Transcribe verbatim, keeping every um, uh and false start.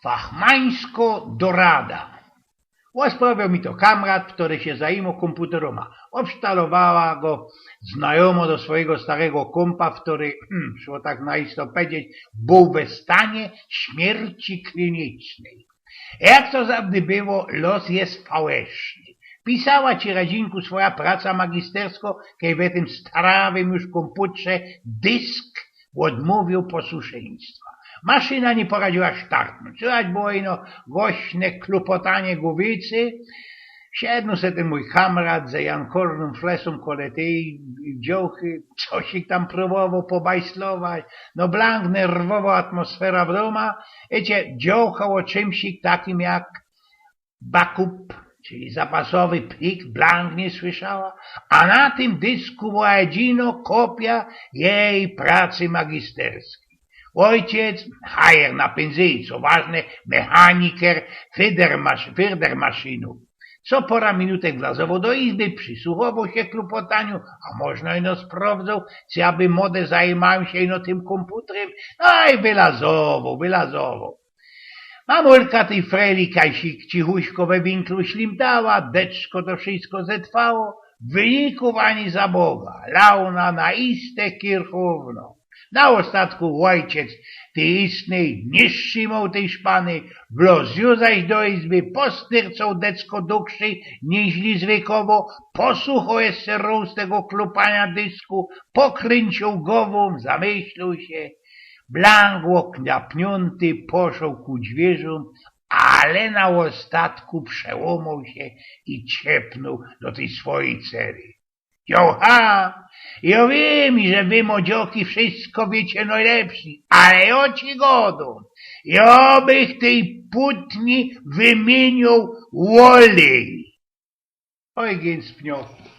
Fachmańsko dorada. Ôsprawiŏ mi to kamrat, kery sie zajmŏ kōmputrōma. Ôbsztalowała go znajomo do swojigo starego kōmpa, kery, hmm, szło tak na isto pedzieć, bōł we stanie śmierci klinicznyj. Jak to zawdy było, los je fałeszny. Pisała ci, Redzinku, swoja praca magistersko, kej we tym strawym już kōmputrze dysk ôdmōwiōł posłuszyństwa. Maszyna niy poradziła startnōńć. Słychać było ino głośne klupotanie głowicy. Siednōł se tyn mōj kamrat ze jankornōm flesōm kole tyj dziołchy, coś ich tam prōbowoł pobajslować. No blank nerwowoł atmosfera w dōma. Wiycie, dziołcha ô czymś takim jak backup, czyli zapasowy plik, blank niy słyszała, a na tym dysku była jedyno kopia jeji pracy magisterskij. Ôjciec, hajer na pynzyji, co ważne, mechaniker fyrdermasz-, fyrdermaszynōw, co pora minutek wlazowoł do izby, przysłuchowoł sie klupotaniu, a możno ino sprowdzoł, czy aby mode zajmajōm sie ino tym kōmputrym, no i wylazowoł, wylazowoł. Mamulka tyj freli kaj sie cichuśko we winklu ślimtała, deczko to wszysko zetrwało, wynikōw ani zabowa, launa na iste kirchōwno. Na ôstatku ôjciec tyj istnyj niy strzimoł tyj szpany, wlŏz ju zaś do izby, postyrcoł decko dugszy niźli zwykowo, posłuchoł jeszcze rōz tego klupania dysku, pokryncionł gowōm, zamyśloł sie, blank ôkniapniōnty poszoł ku dźwierzōm, ale na ôstatku przełōmoł sie i ciepnōł do tyj swojij cery. Jocha, jŏ wiym, że wy, młodzioki, wszysko wiycie nojlepszy, ale jŏ ci godōm, jŏ bych tyj putni wymiyniōł ôlej. Ojgyn Spnioch.